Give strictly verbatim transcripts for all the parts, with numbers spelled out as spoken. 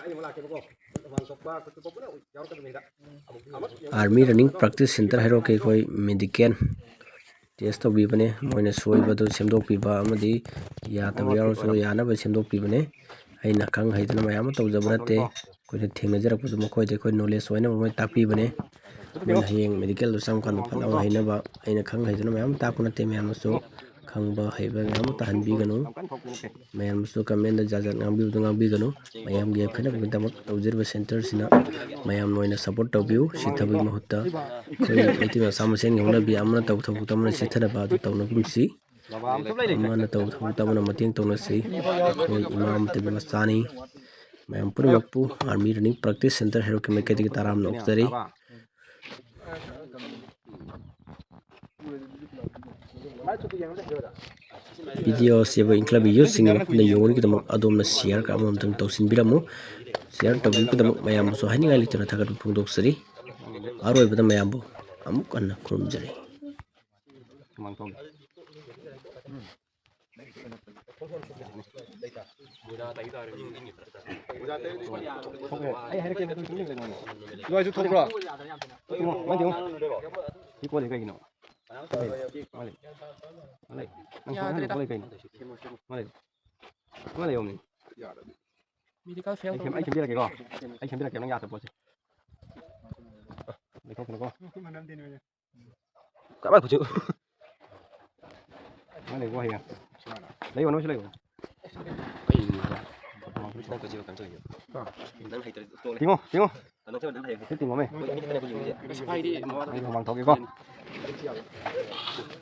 ꯑꯩ ꯑꯃꯨꯛ ꯂꯥꯛꯀꯦꯕꯀꯣ꯫ ꯍꯨꯃꯥꯡ ꯊꯣꯛꯄ ꯈꯣꯠꯄ ꯄꯨꯝꯅꯃꯛ ꯌꯥꯎꯔꯛꯀꯗꯕꯅꯤꯗ꯫ ꯑꯃꯨꯛ ꯑꯃꯨꯛ Army Running Practice Centre ꯍꯥꯏꯔꯣ, ꯑꯩꯈꯣꯏ medical test ꯇꯧꯕꯤꯕꯅꯦ꯫ ꯃꯣꯏꯅ ꯁꯣꯏꯕꯗꯨ ꯁꯦꯝꯗꯣꯛꯄꯤꯕ ꯑꯃꯗꯤ ꯌꯥꯗꯕ ꯌꯥꯎꯔꯁꯨ ꯌꯥꯅꯕ ꯁꯦꯝꯗꯣꯛꯄꯤꯕꯅꯦ꯫ ꯑꯩꯅ ꯈꯪ ꯍꯩꯗꯅ ꯃꯌꯥꯝ ꯑꯃ ꯇꯧꯖꯕ ꯅꯠꯇꯦ꯫ ꯑꯩꯈꯣꯏꯅ ꯊꯦꯡꯅꯖꯔꯛꯄꯗꯨ ꯃꯈꯣꯏꯗ ꯑꯩꯈꯣꯏ knowledge ꯑꯣꯏꯅꯕ ꯃꯣꯏ ꯇꯥꯛꯄꯤꯕꯅꯦ꯫ ꯃꯣꯏꯅ ꯍꯌꯦꯡ medical ꯗꯨ ꯆꯪꯉꯀꯥꯟꯗ ꯐꯅꯕ ꯍꯩꯅꯕ꯫ ꯑꯩꯅ ꯈꯪ ꯍꯩꯗꯅ ꯃꯌꯥꯝ ꯑꯃ ꯇꯥꯛꯄ ꯅꯠꯇꯦ꯫ ꯃꯌꯥꯝꯅꯁꯨ ꯈꯪꯕ ꯍꯩꯕ ꯃꯌꯥꯝ ꯑꯃ ꯇꯥꯍꯟꯕꯤꯒꯅꯨ꯫ ꯃꯌꯥꯝꯅꯁꯨ comment ꯗ ꯖꯥꯠ ꯖꯥꯠ ꯉꯥꯡꯕꯤꯕꯗꯨ ꯉꯥꯡꯕꯤꯒꯅꯨ꯫ ꯃꯌꯥꯝꯒꯤ ꯌꯥꯏꯐꯅꯕꯒꯤꯗꯃꯛ ꯇꯧꯖꯔꯤꯕ centre ꯁꯤꯅ ꯃꯌꯥꯝꯅ ꯑꯣꯏꯅ support ꯇꯧꯕꯤꯌꯨ꯫ ꯁꯤꯊꯕꯒꯤ ꯃꯍꯨꯠꯇ ꯑꯩꯈꯣꯏ ꯃꯩꯇꯩ ꯃꯆꯥ ꯃꯁꯦꯟꯒꯤ ꯍꯧꯅꯕꯤ, ꯑꯃꯅ ꯇꯧꯕ ꯊꯕꯛꯇ ꯑꯃꯅ ꯁꯤꯊꯅꯕ ꯑꯗꯨ ꯇꯧꯅꯒꯨꯝꯁꯤ꯫ ꯑꯃꯅ ꯇꯧꯕ ꯊꯕꯛꯇ ꯑꯃꯅ ꯃꯇꯦꯡ ꯇꯧꯅꯁꯤ꯫ ꯑꯩꯈꯣꯏ ꯏꯃꯥ ꯑꯃꯠꯇꯒꯤ ꯃꯆꯥꯅꯤ꯫ ꯃꯌꯥꯝ ꯄꯨꯝꯅꯃꯛꯄꯨ Army Running Practice Centre ꯍꯩꯔꯣꯛꯀꯤ ꯃꯥꯏꯀꯩꯗꯒꯤ ꯇꯔꯥꯝꯅ ꯑꯣꯛꯆꯔꯤ꯫ Video ꯑꯁꯤꯕꯨ ꯏꯟꯀ꯭ꯂꯕ youth ꯁꯤꯡꯒꯤ ꯃꯐꯝꯗ ꯌꯧꯕꯒꯤꯗꯃꯛ ꯑꯗꯣꯝꯅ share ꯀꯌꯥ ꯑꯃꯔꯣꯝꯇꯪ ꯇꯧꯁꯤꯟꯕꯤꯔꯝꯃꯨ꯫ Share ꯇꯧꯕꯤꯕꯒꯤꯗꯃꯛ ꯃꯌꯥꯝꯕꯨꯁꯨ ꯍꯥꯏꯅꯤꯡꯉꯥꯏ ꯂꯩꯇꯅ ꯊꯥꯒꯠꯄ ꯐꯣꯡꯗꯣꯛꯆꯔꯤ꯫ ꯑꯔꯣꯏꯕꯗ ꯃꯌꯥꯝꯕꯨ ꯑꯃꯨꯛ ꯍꯟꯅ ꯈꯨꯔꯨꯝꯖꯔꯤ꯫ ꯑꯗꯨꯋꯥꯏꯁꯨ ꯊꯣꯛꯄ꯭ꯔꯣ? ꯌꯦꯡꯉꯣ, ꯃꯥꯏ ꯌꯦꯡꯉꯣ꯫ ꯁꯤ ꯄꯣꯠꯁꯦ ꯀꯩꯒꯤꯅꯣ? ꯃꯥ ꯂꯩ꯫ ꯃꯥ ꯂꯩ꯫ ꯃꯥ ꯂꯩ꯫ ꯅꯪ ꯌꯥꯗ꯭ꯔꯦꯗ꯫ ꯄꯣꯠ ꯂꯩ ꯀꯩꯅꯣ? ꯃꯥ ꯂꯩ꯫ ꯃꯥ ꯂꯩ ꯌꯣꯝꯅꯤ꯫ Medical fail ꯑꯩ ꯁꯦꯝ-, ꯑꯩ ꯇꯧꯕꯅꯦ꯫ ꯁꯦꯝꯕꯤꯔꯛꯀꯦꯀꯣ꯫ ꯑꯩ ꯁꯦꯝꯕꯤꯔꯛꯀꯦ, ꯅꯪ ꯌꯥꯗꯕ ꯄꯣꯠꯁꯦ꯫ ꯂꯩꯊꯣꯛꯈ꯭ꯔꯣꯀꯣ꯫ ꯀꯃꯥꯏ ꯈꯨꯠꯁꯨ? ꯅꯪ ꯂꯩꯕ꯭ꯔꯣ ꯍꯌꯦꯡ? ꯂꯩꯌꯣ, ꯅꯣꯏꯁꯨ ꯂꯩꯌꯣ꯫ ꯅꯪ ꯍꯩꯇ꯭ꯔꯗꯤ ꯇꯣꯛꯂꯦ꯫ ꯇꯤꯡꯉꯣ, ꯇꯤꯡꯉꯣ꯫ ꯅꯪ ꯍꯩꯇ꯭ꯔꯗꯤ ꯇꯣꯛꯂꯦ꯫ ꯁꯤ ꯇꯤꯡꯉꯣꯃꯦ꯫ ꯃꯣꯏ ꯑꯅꯤ ꯈꯛꯇꯅꯦ ꯑꯩꯈꯣꯏ ꯌꯦꯡꯉꯤꯁꯦ꯫ ꯑꯁ, ꯚꯥꯏꯗꯤ ꯃꯋꯥ ꯑꯩ ꯍꯨꯃꯥꯡ ꯊꯣꯛꯀꯦꯀꯣ꯫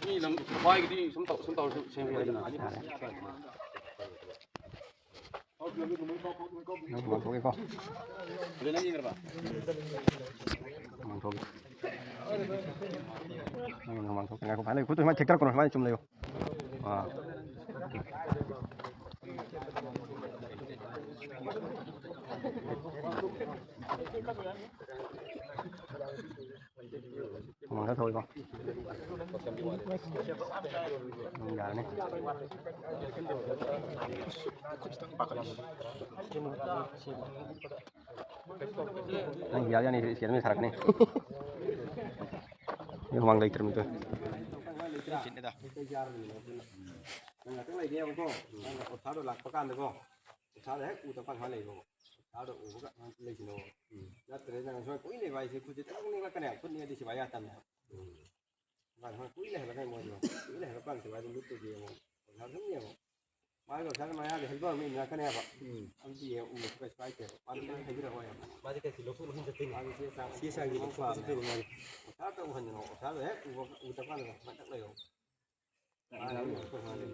ꯃꯤ ꯂꯝ ꯈ꯭ꯋꯥꯏꯒꯤꯗꯤ ꯁꯨꯝ ꯇꯧ-, ꯁꯨꯝ ꯇꯧꯔꯁꯨ ꯁꯦꯝꯕ ꯌꯥꯏꯗꯅ꯫ ꯌꯥꯔꯦ꯫ ꯅꯪ ꯍꯨꯃꯥꯡ ꯊꯣꯛꯀꯦꯀꯣ꯫ ꯍꯨꯃꯥꯡ ꯊꯣꯛꯀꯦ꯫ ꯅꯪ ꯍꯨꯃꯥꯡ ꯊꯣꯛꯀꯦ꯫ ꯉꯥꯏꯈꯣ, ꯐꯥꯏꯅꯦꯜ ꯈꯨꯠꯇꯨ ꯁꯨꯃꯥꯏꯅ ꯊꯦꯛꯇꯔꯛꯀꯅꯨ, ꯁꯨꯃꯥꯏꯅ ꯆꯨꯝ ꯂꯩꯌꯨ꯫ ꯑꯥ꯫ ꯃꯥꯡꯗ ꯊꯧꯏꯀꯣ꯫ ꯎꯝ, ꯌꯥꯔꯅꯤ꯫ ꯅꯪ ꯌꯥꯔ ꯌꯥꯅꯤ, ꯁꯤ ꯑꯗꯨꯝ ꯁꯥꯔꯛꯀꯅꯤ꯫ ꯑꯩ ꯍꯨꯃꯥꯡ ꯂꯩꯇ꯭ꯔꯕꯅꯤꯗ꯫ ꯅꯪ ꯉꯥꯛꯇꯪ ꯂꯩꯒꯦꯕꯀꯣ꯫ ꯅꯪ ꯑꯣꯊꯥꯗꯣ ꯂꯥꯛꯄ ꯀꯥꯟꯗꯀꯣ꯫ ꯑꯣꯊꯥꯗꯣ ꯍꯦꯛ ꯎꯗꯕ ꯀꯥꯟꯗ ꯁꯨꯃꯥꯏꯅ ꯂꯩꯒꯣꯕ꯫ ꯑꯣꯊꯥꯗꯣ ꯎꯕꯒ ꯂꯩꯁꯤꯟꯅꯣꯕ꯫ ꯅꯠꯇ꯭ꯔꯗꯤ ꯅꯪ ꯁꯨꯃꯥꯏꯅ ꯀꯨꯏꯅ ꯂꯩꯕ ꯍꯥꯏꯁꯦ ꯈꯨꯠꯁꯦ ꯇꯛ ꯅꯤꯛꯂꯛꯀꯅꯦꯕ꯫ ꯈꯨꯠ ꯅꯤꯛꯑꯗꯤ ꯁꯤꯕꯥ ꯌꯥꯗꯕꯅꯦꯕ꯫ ꯃꯥꯅ ꯍꯣꯏ ꯀꯨꯏꯅ ꯍꯜꯂꯛꯀꯅꯤ ꯃꯣꯏꯗꯤ꯫ ꯀꯨꯏꯅ ꯍꯜꯂꯛꯄ ꯀꯥꯟꯗ ꯁꯤꯕꯥ ꯑꯗꯨꯝ ꯂꯨꯞꯇꯣꯏꯗꯤ ꯌꯦꯡꯉꯣ꯫ ꯑꯣꯊꯥꯗꯣ ꯑꯗꯨꯝ ꯌꯦꯡꯉꯣ꯫ ꯃꯥꯒꯤ ꯑꯣꯊꯥꯗꯣ ꯃꯌꯥꯗ ꯍꯦꯜꯄꯔ ꯑꯃ ꯏꯟꯅꯔꯛꯀꯅꯦꯕ꯫ ꯑꯗꯨꯗꯤ ꯌꯦꯡꯉꯣ ꯎꯕ ꯀꯩꯁꯨ ꯀꯥꯏꯗꯦꯕ꯫ ꯃꯥꯗꯤ ꯀꯩꯝ ꯍꯥꯏꯕꯤꯔꯛꯑꯣꯏꯕ꯫ ꯃꯥꯗꯤ ꯀꯩꯁꯨ ꯂꯧꯊꯣꯛ ꯂꯧꯁꯤꯟ ꯆꯠꯇꯣꯏꯅꯦ꯫ ꯃꯥꯗꯤ ꯆꯦ ꯆꯥꯡ ꯆꯦ ꯆꯥꯡꯒꯤ ꯂꯧꯊꯣꯛ ꯂꯧꯁꯤꯟ ꯆꯠꯇꯣꯏꯕ ꯃꯥꯗꯤ꯫ ꯑꯣꯊꯥꯗꯣ ꯎꯍꯟꯒꯅꯣ꯫ ꯑꯣꯊꯥꯗꯣ ꯍꯦꯛ ꯎꯕ ꯎꯗꯕ ꯀꯥꯟꯗ ꯃꯊꯛ ꯂꯩꯌꯣ꯫ ꯈꯪꯒꯅꯤ, ꯈꯪꯒꯅꯤ꯫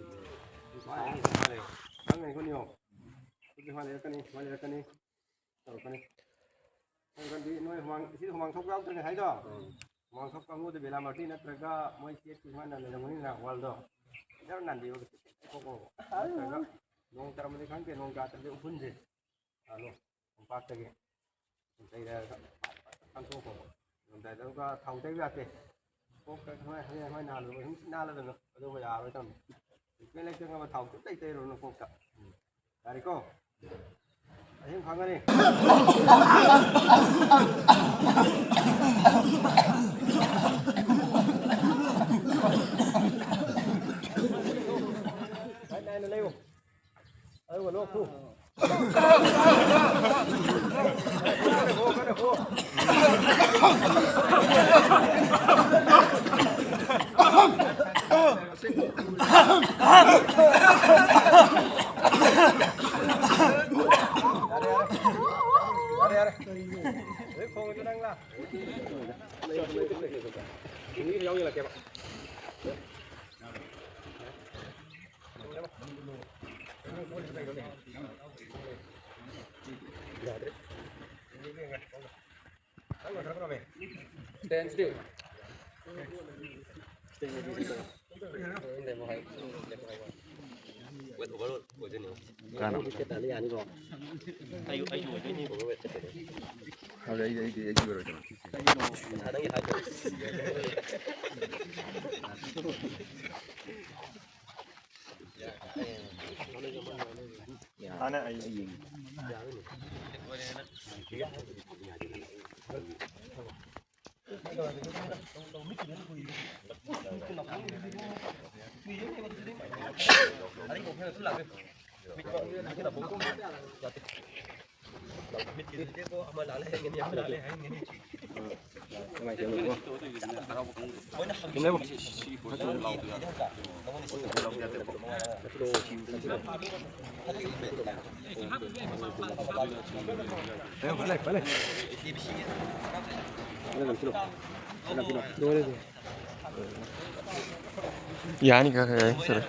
ꯈꯨꯠꯇꯤ ꯁꯨꯃꯥꯏꯅ ꯂꯩꯔꯛꯀꯅꯤ, ꯁꯨꯃꯥꯏꯅ ꯂꯩꯔꯛꯀꯅꯤ꯫ ꯇꯧꯔꯛꯀꯅꯤ꯫ ꯈꯪꯒꯅꯤ, ꯅꯣꯏ ꯍꯨꯃꯥꯡ, ꯁꯤ ꯍꯨꯃꯥꯡ ꯊꯣꯛꯄ ꯌꯥꯎꯗ꯭ꯔꯦꯅꯦ ꯍꯥꯏꯗꯣ? ꯍꯨꯃꯥꯡ ꯊꯣꯛꯄ ꯀꯥꯡꯕꯨꯗꯤ ꯕꯦꯂꯥꯃꯔꯇꯤ ꯅꯠꯇ꯭ꯔꯒ ꯃꯣꯏ ꯁ꯭ꯇꯦꯠꯀꯤ ꯁꯨꯃꯥꯏꯅ ꯂꯩꯔꯝꯒꯅꯤꯅ ꯋꯥꯜꯗꯣ꯫ ꯈꯤꯇꯪ ꯅꯥꯟꯕꯤꯌꯨ, ꯊꯣꯛꯑꯣ꯫ ꯅꯠꯇ꯭ꯔꯒ ꯅꯣꯡ ꯇꯥꯔꯝꯃꯗꯤ ꯈꯪꯗꯦ, ꯅꯣꯡ ꯇꯥꯗ꯭ꯔꯗꯤ ꯎꯐꯨꯟꯁꯦ꯫ ꯂꯥꯛꯂꯣ, ꯀꯣꯝꯄꯥꯛꯇꯒꯤ ꯂꯩꯔꯒ ꯄꯥꯟꯊꯣꯛꯈꯣꯕ꯫ ꯂꯣꯏꯔꯝꯗꯥꯏꯗꯒ ꯊꯥꯎ ꯇꯩꯕ ꯌꯥꯗꯦ꯫ ꯀꯣꯛꯇ ꯍꯣꯏ, ꯍꯣꯏ, ꯍꯣꯏ, ꯅꯥꯜꯂꯨꯕ ꯁꯨꯝ ꯅꯥꯜꯂꯗꯅ ꯑꯗꯨꯒ ꯌꯥꯔꯣꯏ ꯇꯝꯃꯤ꯫ ꯔꯤꯄꯦꯟ ꯂꯩꯇ꯭ꯔꯒꯕ ꯊꯥꯎ ꯁꯨꯝ ꯇꯩ ꯇꯩꯔꯨꯔꯅꯨ ꯀꯣꯛꯇ꯫ ꯌꯥꯔꯦꯀꯣ? ꯑꯍꯤꯡ ꯈꯪꯒꯅꯤ꯫ ꯍꯣꯏ, ꯅꯥꯏꯅ ꯂꯩꯌꯨ꯫ ꯑꯗꯨꯒ ꯂꯣꯛ ꯈꯨ꯫ ꯌꯥꯔꯦ, ꯌꯥꯔꯦ꯫ ꯌꯥꯔꯦ, ꯌꯥꯔꯦ꯫ ꯍꯧꯖꯤꯛ ꯈꯣꯡꯉꯤꯗꯣ ꯅꯪꯂꯥ? ꯈꯣꯡꯕꯤꯗꯣ ꯌꯥꯎ ꯌꯦꯡꯉꯛꯀꯦꯕ꯫ ꯑꯩꯗꯤ, ꯑꯩꯗꯤ, ꯑꯩꯗꯤ ꯑꯣꯏꯔꯣꯏꯗꯅ꯫ ꯍꯥꯟꯅ ꯑꯩ ꯌꯦꯡꯒꯦ꯫ ꯌꯥꯅꯤ, ꯈꯔ ꯈꯔ ꯌꯥꯅꯤ, ꯁꯨꯔꯦ꯫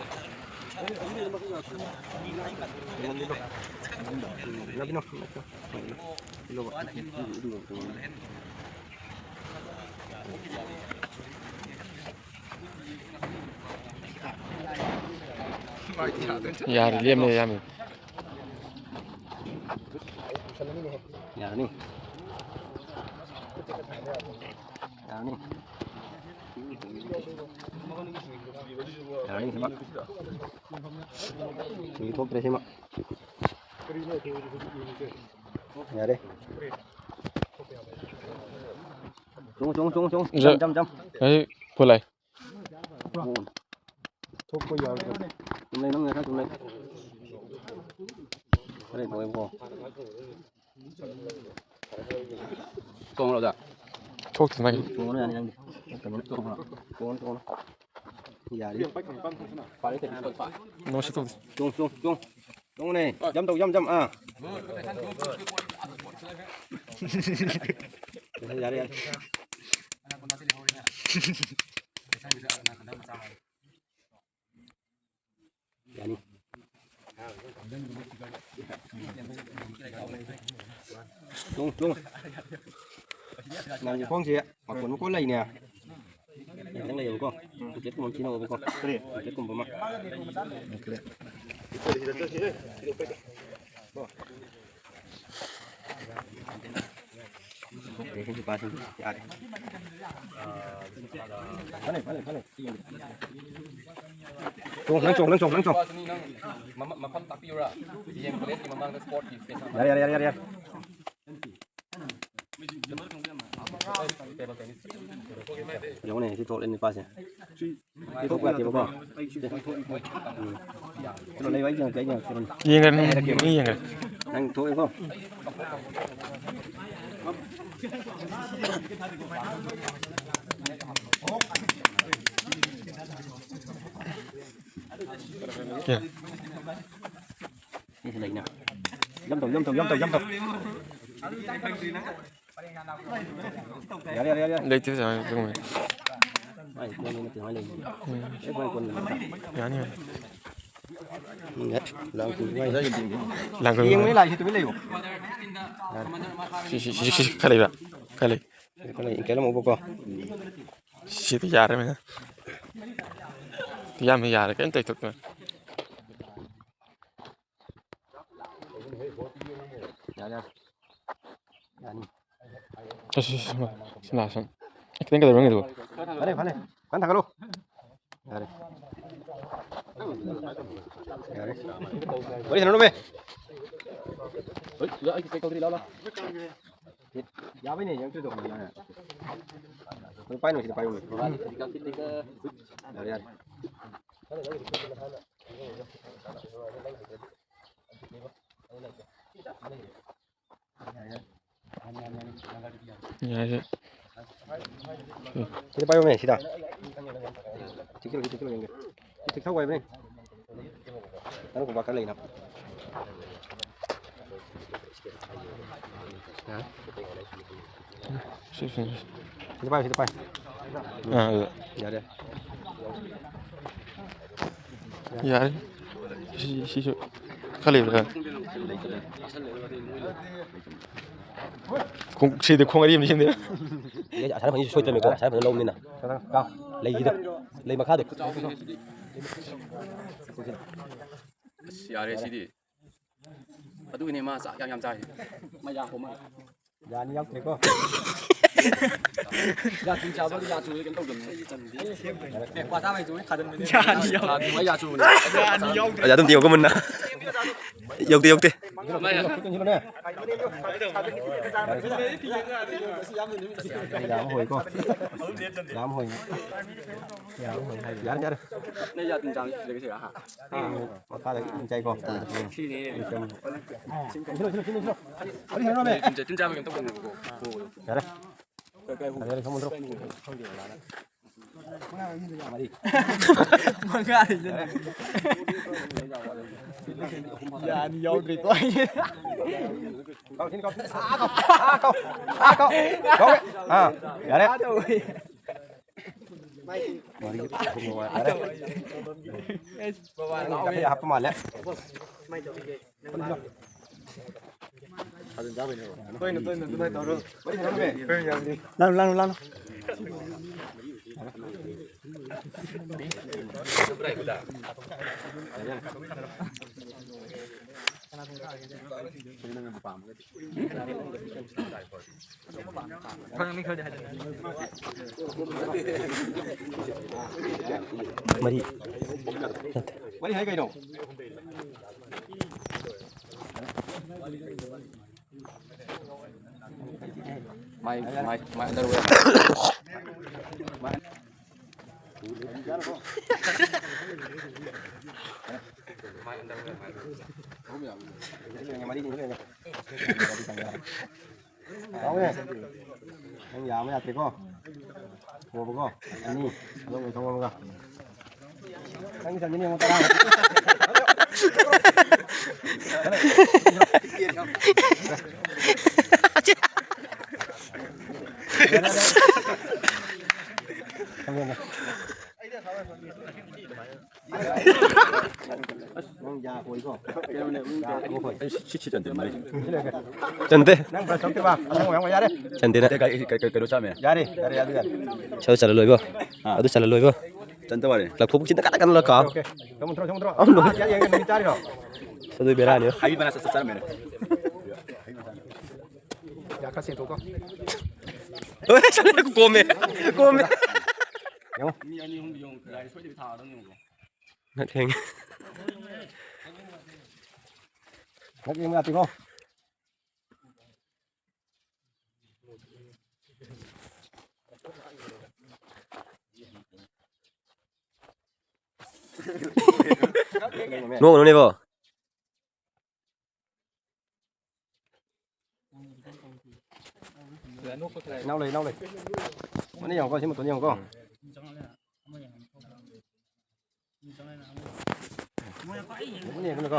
ꯌꯥꯔꯦ, ꯂꯦꯝꯃꯦ, ꯌꯥꯝꯃꯦ꯫ ꯌꯥꯔꯅꯤ꯫ ꯌꯥꯔꯅꯤ꯫ ꯌꯥꯔꯅꯤ, ꯁꯤꯃ꯫ ꯁꯤꯡꯕꯤ ꯊꯣꯛꯇ꯭ꯔꯦ, ꯁꯤꯃ꯫ ꯌꯥꯔꯦ꯫ ꯆꯣꯡꯉꯨ, ꯆꯣꯡꯉꯨ, ꯆꯣꯡꯉꯨ, ꯆꯣꯡꯉꯨ꯫ ꯖ-, ꯖꯝ, ꯖꯝ, ꯖꯝ꯫ ꯑꯩ ꯐꯨꯜ ꯂꯥꯛꯑꯦ꯫ ꯊꯣꯛꯄ ꯌꯥꯎꯗ꯭ꯔꯦ꯫ ꯆꯨꯝꯂꯩ, ꯅꯪ ꯉꯥꯏꯍꯥꯛ ꯆꯨꯝꯂꯩ꯫ ꯈꯔ ꯇꯧꯋꯦꯕꯀꯣ꯫ ꯇꯣꯡꯂꯣꯗ꯫ ꯊꯣꯛꯇꯦ ꯃꯥꯒꯤ꯫ ꯇꯣꯡꯂꯣ ꯌꯥꯅꯤ ꯅꯪꯗꯤ꯫ ꯇꯣꯡꯂꯣ, ꯇꯣꯡꯂꯣ, ꯇꯣꯡꯂꯣ꯫ ꯌꯥꯔꯦ꯫ ꯅꯣ ꯁꯤ ꯇꯧꯗꯦ꯫ ꯇꯣꯡ, ꯇꯣꯡ, ꯇꯣꯡ꯫ ꯇꯣꯡꯉꯨꯅꯦ꯫ ꯖꯝ ꯇꯧ, ꯖꯝ, ꯖꯝ꯫ ꯑꯥ꯫ ꯌꯥꯔꯦ, ꯌꯥꯔꯦ꯫ ꯌꯥꯅꯤ꯫ ꯇꯣꯡ, ꯇꯣꯡ꯫ ꯅꯪꯒꯤ ꯈꯣꯡꯁꯦ ꯃꯀꯣꯟ ꯃꯀꯣꯟ ꯂꯩꯅꯦ꯫ ꯈꯤꯇꯪ ꯂꯩꯌꯦꯕꯀꯣ꯫ ꯄꯣꯀꯦꯠꯀꯨꯝꯕ ꯑꯃ ꯁꯤꯖꯤꯟꯅꯧꯕꯀꯣ꯫ ꯄꯣꯀꯦꯠꯀꯨꯝꯕ ꯑꯃ꯫ ꯄꯣꯀꯦꯠ꯫ ꯅꯨꯄꯥꯁꯤꯡ ꯌꯥꯔꯦ꯫ ꯐꯅꯦ, ꯐꯅꯦ, ꯐꯅꯦ꯫ ꯆꯣꯡ, ꯅꯪ ꯆꯣꯡ, ꯅꯪ ꯆꯣꯡ, ꯅꯪ ꯆꯣꯡ꯫ ꯅꯨꯄꯥꯁꯤꯅꯤ, ꯅꯪ ꯃꯃ-, ꯃꯐꯝ ꯇꯥꯛꯄꯤꯌꯨꯔꯥ? ꯗꯤ ꯑꯦꯝ ꯀꯣꯂꯦꯖꯀꯤ ꯃꯃꯥꯡꯗ ꯁ꯭ꯄꯣꯔꯠꯀꯤ ꯁ꯭ꯇꯦꯖ ꯑꯃ꯫ ꯌꯥꯔꯦ, ꯌꯥꯔꯦ, ꯌꯥꯔꯦ, ꯌꯥꯔꯦ꯫ Table tennis. ꯌꯦꯡꯉꯨꯅꯦ, ꯁꯤ ꯊꯣꯛꯂꯦ ꯅꯨꯄꯥꯁꯦ꯫ ꯁꯤ ꯊꯣꯛꯄ ꯌꯥꯗꯦꯕꯀꯣ꯫ ꯎꯝ꯫ ꯀꯩꯅꯣ ꯂꯩꯕ, ꯑꯩ ꯌꯦꯡꯉꯛꯀꯦ, ꯑꯩ ꯌꯦꯡꯉꯛꯀꯦ꯫ ꯌꯦꯡꯒꯅꯤ, ꯍꯥꯏꯔꯛꯀꯦꯕ꯫ ꯃꯤ ꯌꯦꯡꯒꯅꯤ꯫ ꯅꯪ ꯊꯣꯛꯑꯦꯀꯣ꯫ ꯌꯦꯡ꯫ ꯁꯤꯁꯨ ꯂꯩꯅ꯫ ꯌꯝ ꯇꯧ, ꯌꯝ ꯇꯧ, ꯌꯝ ꯇꯧ, ꯌꯝ ꯇꯧ꯫ ꯌꯥꯔꯦ, ꯌꯥꯔꯦ, ꯌꯥꯔꯦ, ꯌꯥꯔꯦ꯫ ꯂꯩꯇꯦ, ꯁꯥꯏ, ꯑꯗꯨꯒꯨꯝꯕ꯫ ꯃꯥꯏ ꯀꯣꯟ ꯑꯃ ꯇꯤꯡꯉ ꯂꯩ꯫ ꯎꯝ꯫ ꯑꯦ, ꯃꯥꯏ ꯀꯣꯟ ꯑꯃ꯫ ꯌꯥꯅꯤ, ꯌꯥꯅꯤ꯫ ꯎꯝ, ꯌꯥ-, ꯂꯥꯡ ꯇꯤꯡ ꯃꯥꯏ꯫ ꯂꯥꯡ ꯇꯤꯡ ꯌꯦꯡꯕꯅꯦ, ꯃꯥꯏ꯫ ꯂꯥꯏꯁꯦ ꯇꯨꯃꯤꯟ ꯂꯩꯌꯨ꯫ ꯁꯤ, ꯁꯤ, ꯁꯤ, ꯁꯤ, ꯁꯤ ꯈꯔ ꯂꯩꯕ꯭ꯔꯥ? ꯈꯔ ꯂꯩ꯫ ꯈꯔ ꯂꯩ, ꯏꯟꯀꯦꯜ ꯑꯃ ꯎꯞꯄꯨꯀꯣ꯫ ꯁꯤꯗꯤ ꯌꯥꯔꯦ, ꯃꯦ꯫ ꯌꯥꯝ ꯌꯥꯔꯦ, ꯀꯩꯝ ꯇꯩꯊꯣꯛꯇꯅ꯫ ꯌꯥꯔꯦ, ꯌꯥꯔꯦ꯫ ꯌꯥꯅꯤ꯫ ꯑꯁ, ꯑꯁ, ꯑꯁ, ꯁꯤ ꯂꯥꯛꯑꯁꯅꯨ꯫ ꯑꯦ, ꯈꯤꯇꯪ ꯀꯩꯗꯧꯔꯒꯦ ꯑꯗꯨꯕꯨ? ꯐꯔꯦ, ꯐꯔꯦ꯫ ꯀꯟꯅ ꯊꯥꯡꯒꯠꯂꯨ꯫ ꯌꯥꯔꯦ꯫ ꯌꯥꯔꯦ꯫ ꯋꯥꯔꯤ ꯁꯥꯟꯅꯔꯨꯃꯦ꯫ ꯍꯣꯏ, ꯑꯩꯒꯤ ꯁꯥꯏꯀꯜꯗꯤ ꯂꯥꯎ, ꯂꯥꯎ꯫ ꯌꯥꯕꯩꯅꯦ, ꯌꯦꯡꯉꯛꯇ꯭ꯔꯤꯗꯣ꯫ ꯑꯗꯨ ꯄꯥꯏꯅꯨ, ꯁꯤꯗ ꯄꯥꯏꯌꯨꯅꯦ꯫ ꯌꯥꯔꯦ, ꯌꯥꯔꯦ꯫ ꯌꯥꯏꯌꯦ꯫ ꯁꯤꯗ ꯄꯥꯏꯌꯣꯃꯦ, ꯁꯤꯗ꯫ ꯆꯤꯛꯁꯤꯜꯂꯨ, ꯆꯤꯛꯁꯤꯜꯂꯨ ꯌꯦꯡꯒꯦ꯫ ꯁꯤ ꯆꯤꯛꯊꯧ ꯍꯥꯏꯕꯅꯦ꯫ ꯇꯔꯨꯛ ꯀꯨꯝꯕ ꯈꯔ ꯂꯩꯅ꯫ ꯌꯥꯔꯦ꯫ ꯁꯤ, ꯁꯤ, ꯁꯤ꯫ ꯁꯤꯗ ꯄꯥꯏꯌꯨ, ꯁꯤꯗ ꯄꯥꯏꯌꯨ꯫ ꯑꯥ, ꯑꯗꯨꯗ꯫ ꯌꯥꯔꯦ꯫ ꯌꯥꯔꯦ꯫ ꯁꯤ, ꯁꯤꯁꯨ ꯈꯔ ꯂꯩꯕ꯭ꯔꯥ? ꯈꯣꯡ-, ꯁꯤꯗꯤ ꯈꯣꯡ ꯑꯔꯤ ꯑꯃ ꯁꯤꯗꯤ꯫ ꯑꯦ, ꯑꯁꯥꯅ ꯐꯪꯉꯤꯁꯨ ꯁꯣꯏꯗ꯭ꯔꯃꯤꯀꯣ, ꯑꯁꯥꯅ ꯐꯪꯉꯤ ꯂꯧꯕꯅꯤꯅ꯫ ꯂꯩꯒꯤꯗ, ꯂꯩ ꯃꯈꯥꯗ꯫ ꯑꯁ, ꯌꯥꯔꯦ ꯁꯤꯗꯤ꯫ ꯑꯗꯨꯒꯤꯅꯦ ꯃꯥ ꯆꯥꯛ ꯌꯥꯝ ꯌꯥꯝ ꯆꯥꯏ꯫ ꯃꯥ ꯌꯥꯝ ꯍꯣꯝꯃ꯫ ꯌꯥꯅꯤ ꯌꯥꯎꯗ꯭ꯔꯦꯀꯣ꯫ ꯌꯥ ꯊꯨꯝ ꯆꯥꯕ ꯌꯥ ꯆꯨꯕꯗꯤ ꯀꯩꯝ ꯇꯧꯗꯕꯅꯦ꯫ ꯑꯦ, ꯀ꯭ꯋꯥ ꯆꯥꯕ ꯍꯩꯇ꯭ꯔꯗꯤ ꯊꯥꯖꯤꯟꯕꯅꯦ꯫ ꯌꯥꯅꯤ ꯌꯥꯎꯗ꯭ꯔꯦ꯫ ꯌꯥ ꯆꯨꯕꯅꯦ꯫ ꯌꯥꯅꯤ ꯌꯥꯎꯗ꯭ꯔꯦ꯫ ꯑꯗꯨꯝ ꯌꯦꯡꯉꯨꯀꯣ ꯃꯨꯟꯅ꯫ ꯌꯧꯗꯦ, ꯌꯧꯗꯦ꯫ ꯌꯥꯝ ꯍꯣꯏꯀꯣ꯫ ꯌꯥꯝ ꯍꯣꯏ꯫ ꯌꯥꯝ ꯍꯣꯏ ꯍꯥꯏ꯫ ꯌꯥꯔꯦ, ꯌꯥꯔꯦ꯫ ꯅꯪ ꯌꯥ ꯊꯨꯝ ꯆꯥꯕ ꯍꯩꯇ꯭ꯔꯗꯤ ꯀꯩꯁꯨ ꯌꯥ, ꯍꯥ? ꯃꯈꯥꯗ ꯏꯟ ꯆꯥꯏꯀꯣ꯫ ꯁꯤꯅꯤ꯫ ꯁꯤꯜꯂꯣ, ꯁꯤꯜꯂꯣ, ꯁꯤꯜꯂꯣ, ꯁꯤꯜꯂꯣ꯫ ꯋꯥꯔꯤ ꯁꯥꯟꯅꯔꯝꯃꯦ꯫ ꯇꯤꯟ ꯆꯥ-, ꯇꯤꯟ ꯆꯥꯕ ꯀꯩꯅꯣ ꯇꯧꯕꯅꯦꯕꯀꯣ꯫ ꯌꯥꯔꯦ꯫ ꯌꯥꯔꯦ, ꯌꯥꯔꯦ, ꯁꯣꯝꯗ ꯊꯣꯛꯑꯣ꯫ ꯃꯔꯤ꯫ ꯃꯉꯥ꯫ ꯌꯥꯅꯤ ꯌꯥꯎꯗ꯭ꯔꯦꯀꯣ꯫ ꯀꯥꯎ, ꯁꯤꯅꯤ, ꯀꯥꯎ, ꯁꯤꯅꯤ꯫ ꯑꯥ, ꯀꯥꯎ, ꯑꯥ, ꯀꯥꯎ, ꯑꯥ, ꯀꯥꯎ꯫ ꯀꯥꯎꯔꯦ꯫ ꯑꯥ, ꯌꯥꯔꯦ꯫ ꯃꯔꯤ, ꯑꯍꯨꯝ, ꯃꯉꯥ, ꯌꯥꯔꯦ꯫ ꯍꯥꯞꯄ ꯃꯥꯜꯂꯦ꯫ ꯂꯥꯡꯅꯨ, ꯂꯥꯡꯅꯨ, ꯂꯥꯡꯅꯨ꯫ ꯃꯔꯤ꯫ ꯅꯠꯇꯦ꯫ ꯃꯔꯤ ꯍꯥꯏ ꯀꯩꯅꯣ? My, my, my underwear. ꯃꯔꯤ ꯂꯩꯔꯦ꯫ ꯌꯥꯎꯋꯦ꯫ ꯅꯪ ꯌꯥꯝꯕ ꯌꯥꯗ꯭ꯔꯦꯀꯣ꯫ ꯍꯣꯕꯀꯣ꯫ ꯑꯅꯤ꯫ ꯑꯗꯣꯝꯒꯤ ꯊꯣꯡ ꯑꯃꯒ꯫ ꯅꯪꯒꯤ ꯆꯟꯒꯅꯤ ꯌꯦꯡꯉꯣ, ꯇꯔꯥ꯫ ꯊꯝꯃꯦ, ꯊꯝꯃꯦ꯫ ꯅꯪ ꯌꯥ ꯍꯣꯏꯀꯣ꯫ ꯌꯥ ꯍꯣꯏ꯫ ꯑꯩ ꯁꯤ, ꯁꯤ, ꯁꯤ ꯆꯟꯗꯦ꯫ ꯆꯟꯗꯦ꯫ ꯅꯪ ꯕ꯭ꯔꯁ ꯇꯧꯗ꯭ꯔꯤꯕ? ꯑꯃꯨꯛ ꯌꯥꯝ ꯌꯥꯔꯦ꯫ ꯆꯟꯗꯦꯅ꯫ ꯀꯩ, ꯀꯩ, ꯀꯩ, ꯀꯩꯅꯣ ꯆꯥꯝꯃꯦ? ꯌꯥꯔꯦ, ꯌꯥꯔꯦ, ꯌꯥꯔꯦ, ꯌꯥꯔꯦ꯫ ꯁꯤ ꯆꯜꯂ ꯂꯣꯏꯕꯣ꯫ ꯑꯥ꯫ ꯑꯗꯨ ꯆꯜꯂ ꯂꯣꯏꯕꯣ꯫ ꯆꯟꯗ ꯋꯥꯔꯦ꯫ ꯂꯪꯊꯣꯛꯄ ꯆꯤꯟꯗ ꯀꯟꯅ ꯀꯟꯅ ꯂꯪꯀꯥ꯫ Okay, okay. ꯇꯧꯅꯨ, ꯇꯧꯅꯨ, ꯇꯧꯅꯨ꯫ ꯑꯃꯨꯛ ꯂꯣꯏ꯫ ꯑꯥ, ꯌꯥꯔꯦ, ꯌꯥꯔꯦ, ꯅꯨꯃꯤꯠ ꯆꯥꯔꯤꯔꯣ? ꯑꯗꯨ ꯕꯦꯔꯥꯅꯤ꯫ ꯍꯥꯏꯕꯤ ꯃꯅꯥ ꯆꯠ, ꯆꯠ ꯆꯥꯔꯝꯃꯦꯅꯦ꯫ ꯌꯥ, ꯈꯔ ꯆꯦꯟꯊꯣꯛꯀꯣ꯫ ꯀꯣꯝꯃꯦ꯫ ꯀꯣꯝꯃꯦ꯫ ꯌꯦꯡꯉꯣ꯫ ꯃꯤ ꯑꯅꯤ ꯑꯍꯨꯝꯗꯤ ꯌꯦꯡꯉꯣ, ꯂꯥꯏ ꯁꯣꯏꯗꯕꯤ ꯊꯥꯒꯗꯕꯅꯤ ꯌꯦꯡꯉꯣ꯫ ꯅꯠ ꯍꯦꯡꯉꯦ꯫ ꯅꯠ ꯌꯦꯡꯕ ꯌꯥꯗꯦꯀꯣ꯫ ꯅꯣꯛꯀꯅꯨꯅꯦꯕꯣ꯫ ꯏꯅꯥꯎ ꯂꯩ, ꯏꯅꯥꯎ ꯂꯩ꯫ ꯃꯅꯦ ꯌꯦꯡꯉꯨꯀꯣ, ꯁꯤ ꯃꯇꯣꯟ ꯌꯦꯡꯉꯨꯀꯣ꯫ ꯃꯅꯦ ꯌꯦꯡꯉꯨꯀꯣ꯫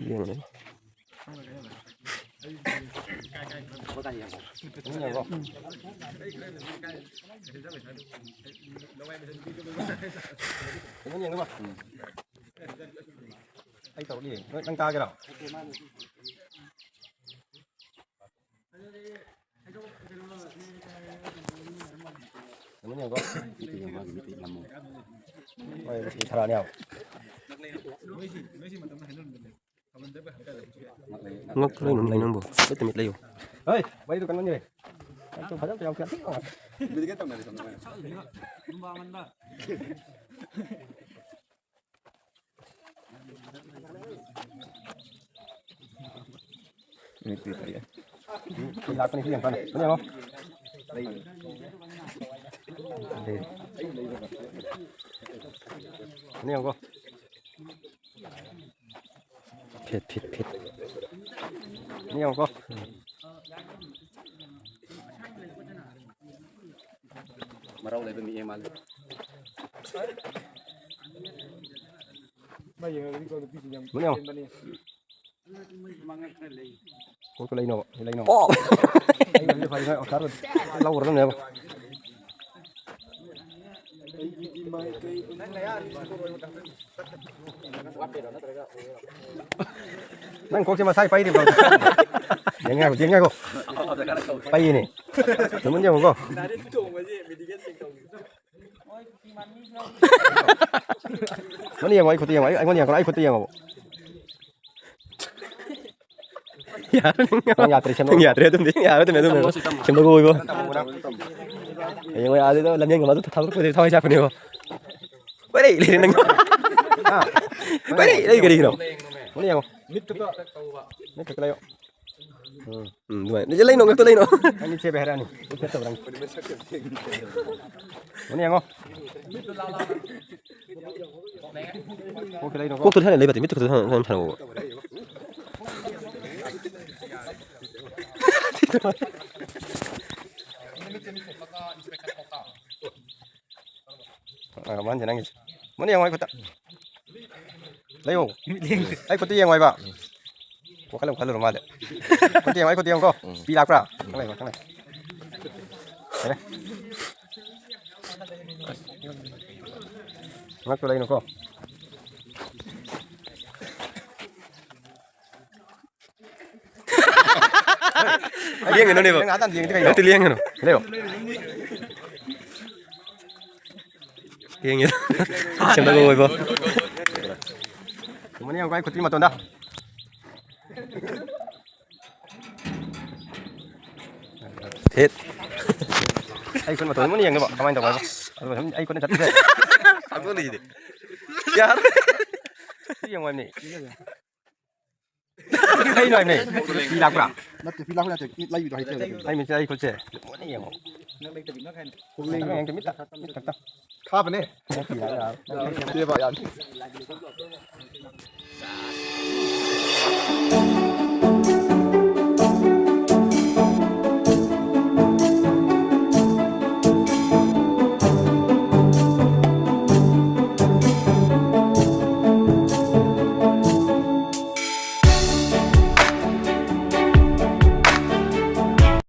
ꯌꯦꯡꯉꯨꯅꯦ꯫ ꯑꯩ ꯇꯧꯔꯛꯏ꯫ ꯅꯣꯏ ꯅꯪ ꯀꯥꯒꯦꯔꯣ? ꯀꯩꯅꯣꯅꯦꯕꯀꯣ꯫ ꯍꯣꯏ, ꯃꯁꯤ ꯊꯔꯥꯅꯦ ꯍꯥꯏꯕ꯫ ꯉꯛ ꯂꯩꯅꯨ, ꯂꯩꯅꯨ ꯅꯪꯕꯨ꯫ ꯂꯤꯠꯇ ꯃꯤꯠ ꯂꯩꯌꯨ꯫ ꯍꯣꯏ, ꯃꯩꯗꯨ ꯀꯩꯅꯣꯅꯦ꯫ ꯌꯥꯝ ꯐꯖꯅ ꯌꯥꯝ ꯐꯖꯅ꯫ ꯃꯤ ꯂꯥꯛꯄꯅꯤ, ꯁꯤ ꯌꯥꯝ ꯀꯟꯅ꯫ ꯁꯤ ꯌꯦꯡꯉꯣ꯫ ꯁꯤ ꯌꯦꯡꯉꯣ꯫ Fit, fit, fit. ꯁꯤ ꯌꯦꯡꯉꯣꯀꯣ꯫ ꯃꯔꯥꯎ ꯂꯩꯕ ꯃꯤ ꯑꯃ ꯃꯥꯜꯂꯦ꯫ ꯃꯥ ꯌꯦꯡꯉꯒꯗꯤꯀꯣ, ꯅꯨꯄꯤꯁꯤꯡ ꯌꯥꯝ ꯃꯨꯟꯅ ꯌꯦꯡꯉꯣ꯫ ꯄꯦꯟꯕꯅꯦ꯫ ꯀꯣꯛꯇ ꯂꯩꯅꯣ, ꯁꯤ ꯂꯩꯅꯣ꯫ ꯑꯣ! ꯑꯩ ꯍꯧꯖꯤꯛ ꯐꯔꯤ ꯅꯣꯏ ꯑꯣꯁꯀꯥꯔ ꯂꯧꯔꯗꯕꯅꯦꯕ꯫ ꯅꯪ ꯀꯣꯛꯁꯦ ꯃꯁꯥꯏ ꯄꯩꯔꯤꯕ꯭ꯔꯣ? ꯌꯦꯡ ꯉꯥꯏꯈꯣ, ꯌꯦꯡ ꯉꯥꯏꯈꯣ꯫ ꯄꯩꯌꯦꯅꯦ꯫ ꯆꯨꯝꯃꯤꯟ ꯌꯦꯡꯉꯨꯀꯣ꯫ ꯃꯅꯤ ꯌꯦꯡꯉꯣ, ꯑꯩ ꯈꯨꯠꯇ ꯌꯦꯡꯉꯣ, ꯑꯩ, ꯑꯩꯉꯣꯟꯗ ꯌꯦꯡꯉꯣ, ꯑꯩ ꯈꯨꯠꯇ ꯌꯦꯡꯉꯣ꯫ ꯌꯥꯔꯦ, ꯅꯪ ꯅꯪ ꯌꯥꯗ꯭ꯔꯦ, ꯁꯦꯝꯗꯣꯛꯑꯣ꯫ ꯅꯪ ꯌꯥꯗ꯭ꯔꯦ, ꯑꯗꯨꯝꯗꯤ ꯌꯥꯔꯣꯏ, ꯑꯗꯨꯝ, ꯑꯗꯨꯝ, ꯇꯝꯃꯣ, ꯑꯗꯨꯝ꯫ ꯁꯤ ꯇꯝꯃꯣ꯫ ꯁꯦꯝꯗꯣꯛꯑꯣ, ꯏꯕꯣ꯫ ꯍꯌꯦꯡꯋꯥꯏ ꯑꯥꯗ ꯂꯝꯖꯦꯟꯒ ꯃꯥꯗꯨ ꯊꯥꯗꯣꯔꯛꯄꯗꯗꯤ ꯊꯋꯥꯏ ꯆꯥꯛꯄꯅꯦꯕꯣ꯫ ꯀꯣꯏꯂꯩ ꯂꯩꯔꯦ ꯅꯪ꯫ ꯍꯥ? ꯀꯣꯏꯂꯩ ꯂꯩ ꯀꯔꯤꯒꯤꯅꯣ? ꯃꯅꯤ ꯌꯦꯡꯉꯣ꯫ ꯃꯤꯠꯇꯨꯗ ꯇꯧꯕ꯫ ꯃꯤꯠꯇꯨꯗ ꯂꯩꯌꯣ꯫ ꯎꯝ꯫ ꯎꯝ, ꯑꯗꯨꯃꯥꯏꯅ꯫ ꯂꯩꯅꯣ, ꯉꯛꯇ ꯂꯩꯅꯣ꯫ ꯅꯪ ꯃꯤꯠꯁꯦ ꯍꯥꯏꯔꯛꯑꯅꯤ꯫ ꯃꯤꯠ ꯐꯠꯇꯕ꯭ꯔꯥ? ꯃꯅꯤ ꯌꯦꯡꯉꯣ꯫ ꯀꯣꯛꯇ ꯂꯩꯅꯣ, ꯀꯣꯛꯇ ꯊꯥꯅ ꯂꯩꯕ ꯅꯠꯇꯦ, ꯃꯤꯠꯇ ꯈꯛꯇ ꯊꯥꯅ, ꯊꯥꯅ ꯊꯥꯅꯧꯕ꯫ ꯑ, ꯃꯥꯅꯁꯦ ꯅꯪꯒꯤꯁꯦ꯫ ꯃꯨꯟꯅ ꯌꯦꯡꯉꯣ ꯑꯩ ꯈꯨꯠꯇ꯫ ꯂꯩꯌꯣ꯫ ꯑꯩ ꯈꯨꯠꯇ ꯌꯦꯡꯉꯣ ꯍꯥꯏꯕ꯫ ꯋꯥꯈꯜ ꯑꯃ ꯈꯜꯂꯨꯔ ꯃꯥꯜꯂꯦ꯫ ꯈꯨꯠꯇ ꯌꯦꯡꯉꯣ, ꯑꯩ ꯈꯨꯠꯇ ꯌꯦꯡꯉꯣꯀꯣ꯫ ꯎꯝ꯫ ꯄꯤ ꯂꯥꯛꯄ꯭ꯔꯥ? ꯈꯪꯉꯦ, ꯈꯪꯉꯦ꯫ ꯌꯥꯔꯦ꯫ ꯉꯛꯇ ꯂꯩꯅꯨꯀꯣ꯫ ꯌꯦꯡꯒꯅꯨꯅꯦꯕ꯫ ꯅꯪ ꯑꯥꯗ ꯌꯦꯡꯉꯗꯤ ꯀꯩꯅꯣ? ꯅꯠꯇꯦ, ꯌꯦꯡꯒꯅꯨ꯫ ꯂꯩꯌꯣ꯫ ꯌꯦꯡꯉꯦ꯫ ꯁꯦꯝꯗꯣꯛꯑꯣ, ꯏꯕꯣ꯫ ꯃꯅꯤ ꯌꯦꯡꯉꯨꯀꯣ, ꯑꯩ ꯈꯨꯠꯇꯤ ꯃꯇꯣꯟꯗ꯫ ꯍꯤꯠ꯫ ꯑꯩ ꯈꯨꯠ ꯃꯇꯣꯟ ꯃꯨꯟꯅ ꯌꯦꯡꯅꯕ꯫ ꯀꯃꯥꯏꯅ ꯇꯧꯕ ꯍꯥꯏꯕ? ꯑꯗꯨꯒ ꯁꯨꯝ ꯑꯩ ꯈꯨꯠꯅ ꯆꯠꯄꯁꯦ꯫ ꯍꯥꯞꯆꯜꯂꯤꯁꯤꯗꯤ꯫ ꯌꯥꯔꯦ꯫ ꯁꯤ ꯌꯦꯡꯉꯣ ꯍꯥꯏꯕꯅꯤ꯫ ꯀꯩꯅꯣ ꯍꯥꯏꯕꯅꯦ? ꯄꯤ ꯂꯥꯛꯄ꯭ꯔꯥ? ꯅꯠꯇꯦ, ꯄꯤ ꯂꯥꯛꯄ ꯅꯠꯇꯦ, ꯃꯤꯠ ꯂꯩꯕꯤꯗꯣ ꯍꯩꯇꯦ꯫ ꯑꯩ ꯃꯤꯠꯁꯦ, ꯑꯩ ꯈꯨꯠꯁꯦ ꯃꯨꯟꯅ ꯌꯦꯡꯉꯣ꯫ ꯅꯪ ꯂꯩꯇꯕꯤ ꯅꯪ ꯍꯥꯏꯅ꯫ ꯈꯨꯠ ꯂꯩꯕ꯫ ꯌꯦꯡꯉꯣ, ꯃꯤꯠꯇ, ꯃꯤꯠ ꯈꯛꯇ꯫ ꯊꯥꯕꯅꯦ꯫ ꯅꯠꯇꯦ, ꯌꯥꯔꯦ, ꯌꯥꯔꯦ꯫ ꯅꯠꯇꯦꯕ, ꯌꯥꯅꯤ꯫